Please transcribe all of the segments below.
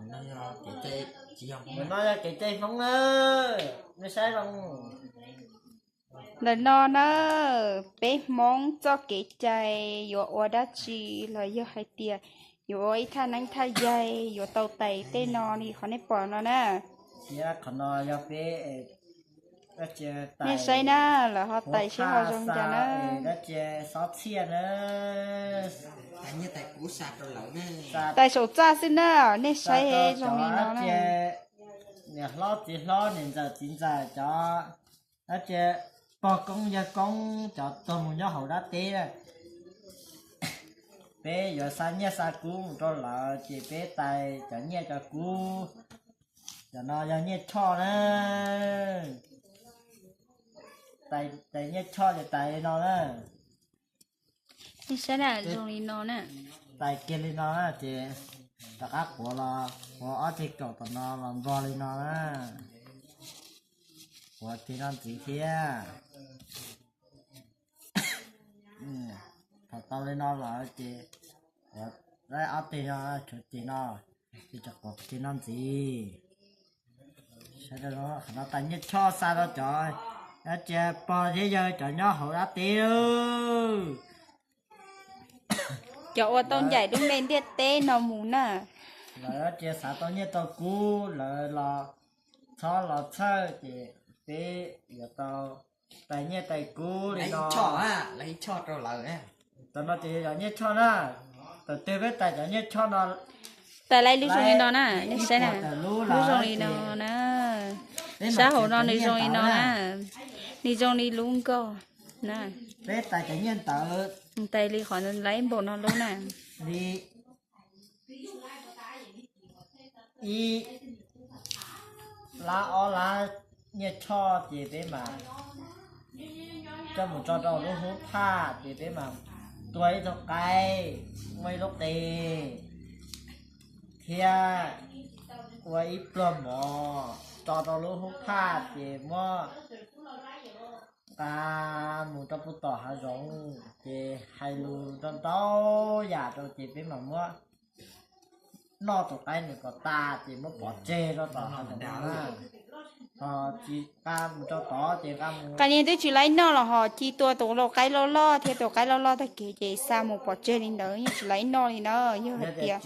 Ntawm no yog kev cai Hmoob na, nej saib zoo. Ntawm no na, peb Hmoob txoj kev cai yuav ua dab tsi los yog hais tias yuav ua ib thaj neeb thaj yaig yuav tau tais tej no li qhov nej pom no na. Thiab qhov no yog peb, nej saib na, lawv ho tais sib ho zoo cas na. Dab tsi xob txhiaj na, tais saum txaj xwb na, nej saib zoo li no na. Niam hlob txiv hlob niam ntxawm txiv ntxawm cov dab tsi pog koob yawg koob cov tuag mus nyob hauv dab teb na. Peb yuav xa nyiaj xa kub mus rau lawv ces peb tais cov nyiaj cov kub. Cov no yog nyiaj choj na. Tais nyiaj choj ces tais li no na. Nej saib na, zoo li no na. Tais kiag li no na ces rov qab quav los, quav ob ceg kaum tom no los npog li no na. Quav tig no ntxiv thiab. Thaum tau li no lawm ces ob teg no, tshuav ceg no, ces tseem quav ceg no ntxiv. Sawv daws, qhov no tais nyiaj choj xa rau cov dab tsi pog thiab yawg cov nyob hauv dab teb. Cov ua tau ncaim lub me ntiaj teb no mus na. Lawv dab tsi xav tau nyiaj tau kub lawv los txhob los txhawj ces peb yuav tau tais nyiaj tais kub li no. Cov no ces yog nyiaj choj na. Thaum twg peb tais cov nyiaj choj no, tais lawv lub zoo li no na, nej saib na, lub zoo li no na. Sab hauv no nws zoo li no na, nws zoo li lub nkoj na. Peb tais cov nyiaj ntawd, tais li qhov lawv npaum no lub na. Li ib lab ob lab nyiaj choj ces peb mam coj mus tso rau lub hub phaj ces peb mam tua ib tug qaib, muab ib lub qe thiab ua ib pluag mov tso rau lub hub phaj ces muab nqa mus rau puag tom hav zoov ces hais lus rau ntau yam rau ces peb mam muab noj tus qaib nws kom tas ces muab pov tseg rau tom hav zoov na. Ho tsis nqa mus rau tod ces nqa mus. Qhov niag twb tsis laib noj los ho ci tua tus lau qaib loj loj thiab tus qaib loj loj tag kiag ces xa mus pov tseg li ntawd yeej tsis laib noj li na. Yog hais tias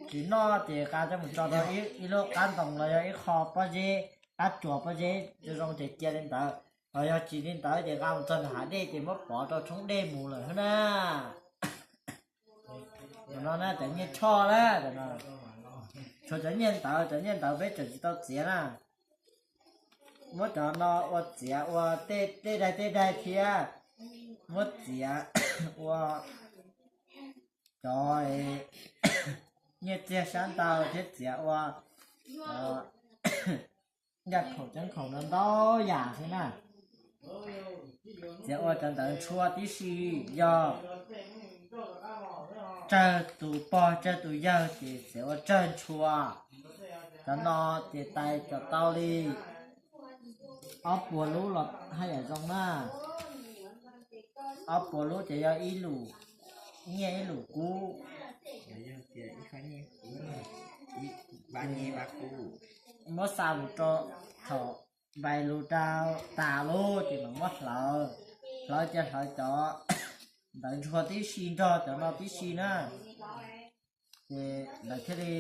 tsis noj ces nqa coj mus tso rau ib lub qab ntoo los yog ib qho pob zeb, qab tsuas pob zeb zoo zoo ces cia li ntawd. Ho yog tsis li ntawd ces nqa mus txog nram hav dej ces muab pov rau tshoob dej mus lawm xwb na. Cov no na cov nyiaj choj na, tshuav cov nyiaj ntawd, cov nyiaj ntawd peb tseem tsis tau txiav na. Muab cov no ua txiav ua tej daig tej daig thiab, muab txiav ua cov nyiaj txiag sab ntawd thiab txiav ua ncaj khaum ceeb khaum no ntau yam xwb na. Txiav ua cov ntawd ntshua tib si, yog tsawg tus pog tsawg tus yawg ces txiav ua tsawg ntshua. Cov no ces tais kom tau li ob puas lub los haj yam zoo na. Ob puas lub ces yog ib lus nyiaj ib lus kub. Muab xa mus rau thaum npais lus rau tas lub ces mam muab hlawv, hlawv ces hlawv cov ntawd ntshua tib si nrog cov no tib si na. Ces lawv thiaj li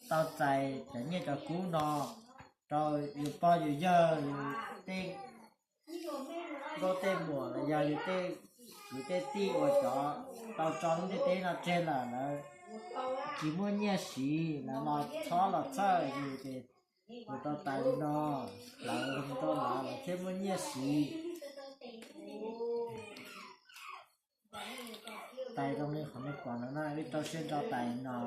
tau txais cov nyiaj cov kub no rau yus pog yus yawg, yus tej nkauj tej muam los yog yus tej kwv tej tij uas cov tau tso lub ntiaj teb no tseg lawm, lawv tsis muaj nyiaj siv, lawv los txhob los txhawj yus ces yus tau tais li no, lawv mus rau lawv, lawv thiaj muaj nyiaj siv. Tais zoo li qhov nej pom no na, wb rau siab ntso tais no.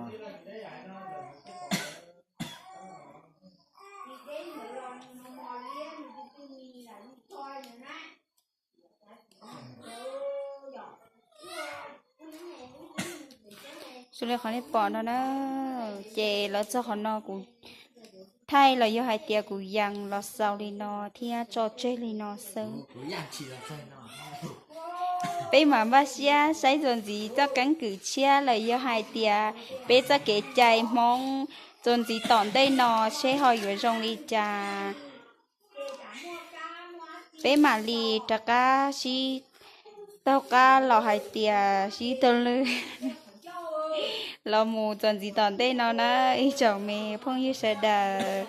Zoo li qhov nej pom no na, ces lawv txog qhov no kuv thaij los yog hais tias kuv yees los xaus li no thiab tso tseg li no xwb. Peb mam npaj siab saib txuas ntxiv txoj keeb kwm tshiab los yog hais tias peb txoj kev cai Hmoob txuas ntxiv tom ntej no seb ho yuav zoo li cas. Peb mam li rov qab sib taug qab los hais tias sib taug lw los mus txuas ntxiv tom ntej no na ib tsoom me phooj ywg sawv daws.